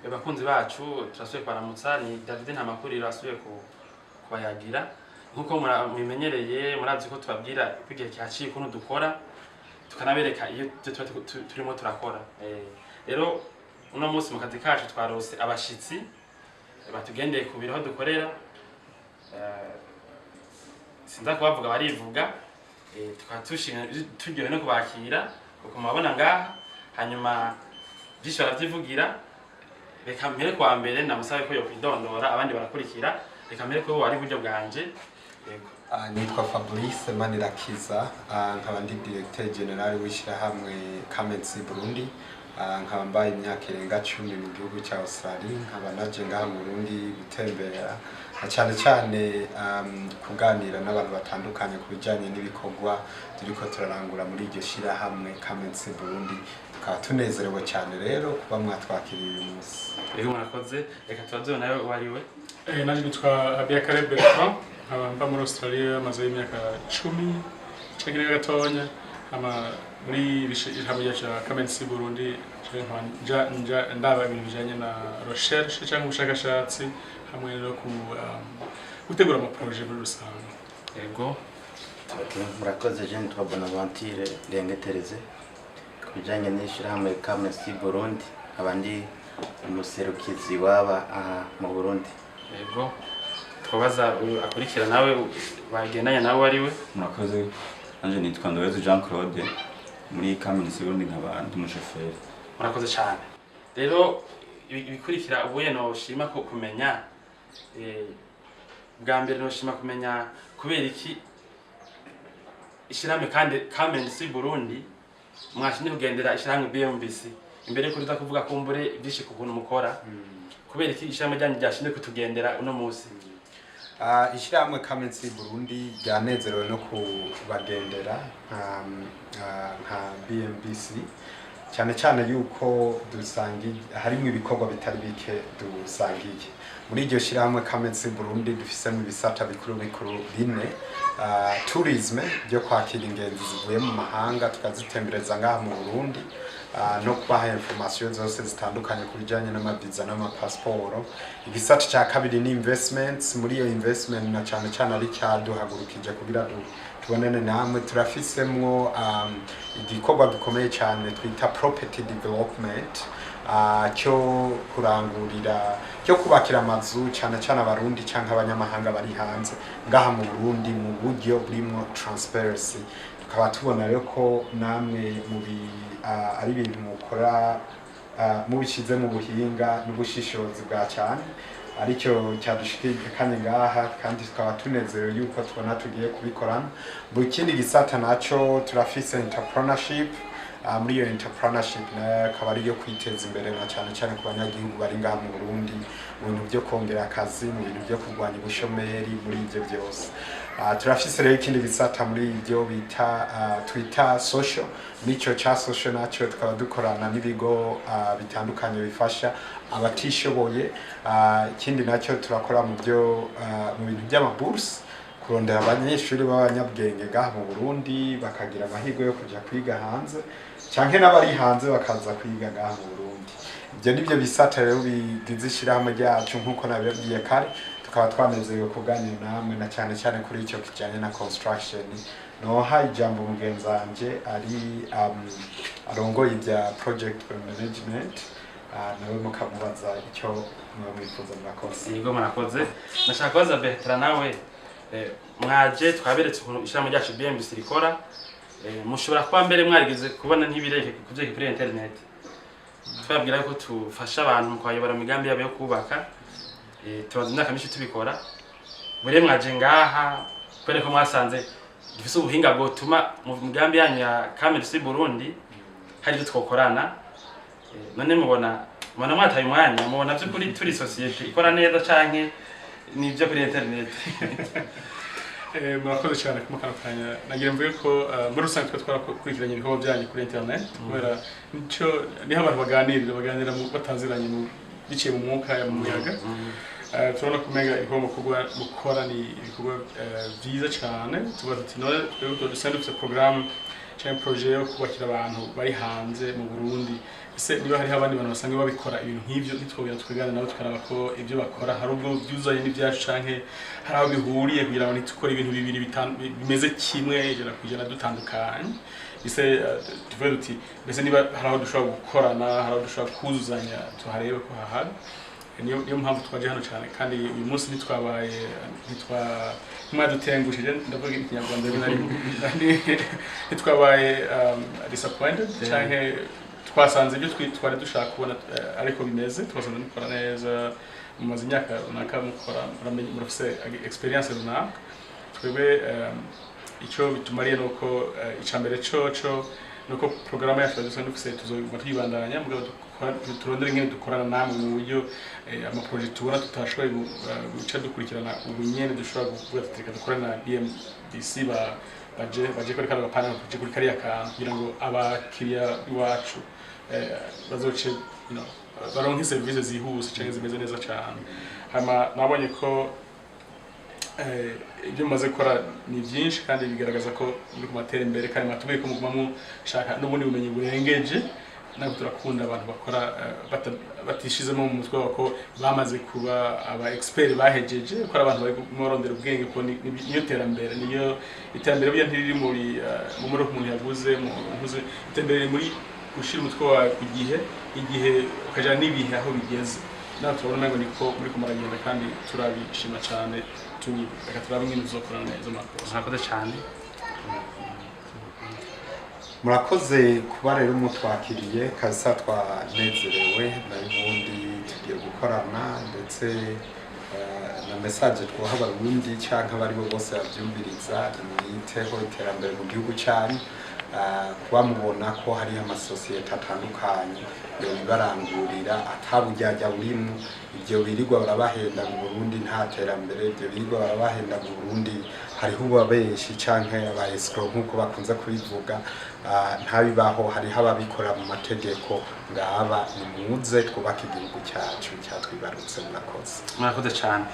Bakunzi bacu, turasubiye kubaramutsa. Ni David Ntamakuriro asubiye kubayagira nkuko mubimenyereye. Murazi ko tubabwira ko igihe cyaciye ukuntu dukora, tukanabereka iyo ibyo tuba turimo turakora. Rero uno munsi mu kazi kacu twarose abashitsi batugendeye ku biro aho dukorera. Sinza kubavuga, barivuga. Tukaba tushimye, turyohewe no kubakira kuko mubabona ngaha. Hanyuma byinshi baravyivugira. Reka mpere kwa mbere, namusabe ko yokwidondora, abandi barakurikira. Reka mpere ko wari iburyo bwanje. Yego. Nitwa Fabrice Manirakiza, nkaba ndi directeur général w'ishyirahamwe Kamensi Burundi. Nkaba mbaye imyaka irenga 10 mu gihugu cya Australia, nkaba naje ngaha mu Burundi gutembera na cyane cyane kuganira n'abantu batandukanye ku bijyanye n'ibikorwa turiko turarangura muri iryo shyirahamwe Kamensi Burundi. Tukaba tunezerewe cyane rero kuba mwatwakiriye uyu munsi. Rero murakoze. Reka tubaze nawe uwo ari we. Nanje nitwa Habiyakare Bertrand, nkaba mba muri Australia, maze imyaka 10 canke irenga gatonya. Hama muri iri ishirahamwe ryacu rya Kamensi Burundi, jewe nkaba nja ndaba ibintu bijanye na recherche canke ubushakashatsi hamwe no gutegura ama projets muri rusange. Yego. Okay, murakoze. Je nitwa Bonaventure Rengetereze. Ku bijanye n'ishirahamwe Kamensi Burundi, nkaba ndi umuserukizi waba aha mu Burundi. Yego, twabaza uyu akurikira nawe bagendanye nawe uwo ari we. Murakoze. Nanje nitwa Ndoyezu Jean Claude, muri Kamensi Burundi nkaba ndi umushoferi. Murakoze cyane. Rero ibikurikira ubuye noshima ko kumenya, bwa mbere noshima kumenya kubera iki ishirahamwe kandi Kamensi Burundi mwashimye kugendera ishirahamwe BMBC. Imbere yuko tuza kuvuga kumbure byinshi ku kuntu mukora, kubera iki ishirahamwe ryanyu ryashimye kutugendera uno munsi? Ishyirahamwe Kamensi Burundi ryanezerewe no kubagendera nka BMBC, cyane cyane yuko dusangiye, harimo ibikorwa bitari bike dusangiye muri iryo shyirahamwe Kamensi Burundi. Dufisemo ibisata bikuru bikuru bine: tourisme, byo kwakira ingenzi zivuye mu mahanga tukazitembereza ngaha mu Burundi, no kubaha information zose zitandukanye ku bijyanye n'amaviza n'amapasiporo. Igisata cya kabiri ni investments. Muri iyo investment, na cyane cyane ari cyaduhagurukije kugira tubonane namwe, turafisemwo igikorwa gikomeye cyane twita property development, cyo kurangurira, cyo kubakira amazu cyane cyane Abarundi cyangwa abanyamahanga bari hanze ngaha mu Burundi mu buryo burimo transparency. Tukaba tubona rero ko namwe mubi ari ibintu mukora mubishyize mu buhinga n'ubushishozi bwa cyane, aricyo cyadushikanye ngaha, kandi tukaba tunezerewe yuko tubona tugiye kubikorana. Mu kindi gisata naco turafise entrepreneurship. Muri iyo entrepreneurship nayo akaba ari iyo kwiteza imbere, na cyane cyane ku banyagihugu bari ngaha mu Burundi, mu bintu byo kongera akazi, mu bintu byo kurwanya ubushomeri, muri ibyo byose. Turafise rero ikindi gisata muri ibyo bita twita social. Nico ca social naco tukaba dukorana n'ibigo bitandukanye bifasha abatishoboye. Ikindi nacyo turakora mu byo mu bintu by'amaburse, kurondera abanyeshuri b'abanyabwenge ngaha mu Burundi bakagira amahirwe yo kuja kwiga hanze, canke n'abari hanze bakaza kwiga ngaha mu Burundi. Ibyo nibyo bisata rero bigize ishirahamwe ryacu nk'uko nabibabwiye kare. Tukaba twanezerewe kuganira namwe, na cyane cyane kuri icyo kijyanye na construction. Noha ijambo mugenzi wanje ari arongoye ibya project management, nawe mukamubaza icyo muba mwifuza. Murakoze. Yego, murakoze. Nashaka kubaza Bertrand nawe, mwaje twaberetse ukuntu ishirahamwe ryacu BMBC rikora. Mushobora kuba mbere mwarigeze kubona ntibireke kuvyeka kuri internet, twabwira ko tufasha abantu mu kubayobora mu migambi yabo yo kubaka. Tumaze imyaka myinshi tubikora. Bure mwaje ngaha kubera ko mwasanze dufise ubuhinga bwotuma mu migambi yanyu ya Kamensi Burundi hari ibyo twokorana. None mubona mwataye umwanya, mubona by'ukuri turi société ikora neza canke nibyo kuri internet? Murakoze cyane kuma kano kanya. Nagira mvuge ko muri rusange twe twarakurikiranye ibikorwa byanyu kuri internet, kubera nico niho abantu baganirira bataziranye biciye mu mwuka, mu muyaga. Turabona ko umenga ibikorwa mukora ni ibikorwa vyiza cyane. Tuvuga tuti none twebwe dusanzwe dufite programme Canke projet yo kubakira abantu bari hanze mu Burundi. Ese niba hariho abandi bantu basanzwe babikora ibintu nk'ivyo, ntitwogera tukaganira nabo, tukaraba ko ibyo bakora hari ubwo byuzanye n'ibyacu canke hari aho bihuriye, kugira ngo ntitukore ibintu bibiri bimeze kimwe 100% dutandukanye? Ese tuvuge duti mbese niba hari aho dushobora gukorana, hari aho dushobora kuzuzanya, tuharebe ko hahari. Niyo mpamvu twaje hano cyane. Kandi uyu munsi ntitwabaye, ntimwadutengushije, ndavuga Ikinyarwanda rimwe na rimwe, ntitwabaye disappointed canke twasanze ibyo twari dushaka kubona ariko bimeze. Twasanze mukora neza, mumaze imyaka runaka mukora, murafise experience runaka. Twebwe icyo bitumariye ni uko icya mbere coco ni uko porogaramu yacu dusanzwe dufise tuzoguma tuyibandanya, mugabo turondere ingene dukorana namwe mu buryo ama projets tubona tutashoboye guca dukurikirana ubu nyene, dushobora kuvuga tuti reka dukorane na BMBC, baje kuri kano gapana, baje kuri kariya kantu, kugira ngo abakiriya b'iwacu bazoce baronke serivisi zihuse canke zimeze neza cyane. Hama nabonye ko ibyo mumaze gukora ni byinshi kandi bigaragaza ko muri kumatera imbere, kandi mwatubwiye ko muguma mushaka n'ubundi bumenyi burengeje. Ntabwo turakunda abantu bakora batishizemo mu mutwe wabo ko bamaze kuba aba expert bahejeje, ko ari abantu bari barondera ubwenge, ko niyo terambere. Niyo iterambere burya ntiriri muri mu modoka umuntu yaguze mu mpuzu. Iterambere riri muri gushira umutwe wawe ku gihe, igihe ukajana n'ibihe aho bigeze. Nawe turabona ngo niko muri kumaragenda, kandi turabishima cyane. Reka turabe ingene tuzokorana neza. Murakoze. Murakoze cyane. Murakoze kuba rero mutwakiriye kabisa, twanezerewe. Nayo ubundi tugiye gukorana, ndetse na message twoha Abarundi canke abari bo bose bavyumviriza: nimwiteho iterambere mu gihugu cyanyu. Kuba mubona ko hariho amasosiyete atandukanye yobibarangurira ataburyarya burimo. Ibyo birirwa barabahenda mu Burundi nta terambere, ibyo birirwa barabahenda mu Burundi hariho ubabenshi canke aba escroc nk'uko bakunze kubivuga, ntabibaho. Hariho ababikora mu mategeko. Ngaba nimuze twubake igihugu cyacu cyatwibarutse. Murakoze. Murakoze cyane.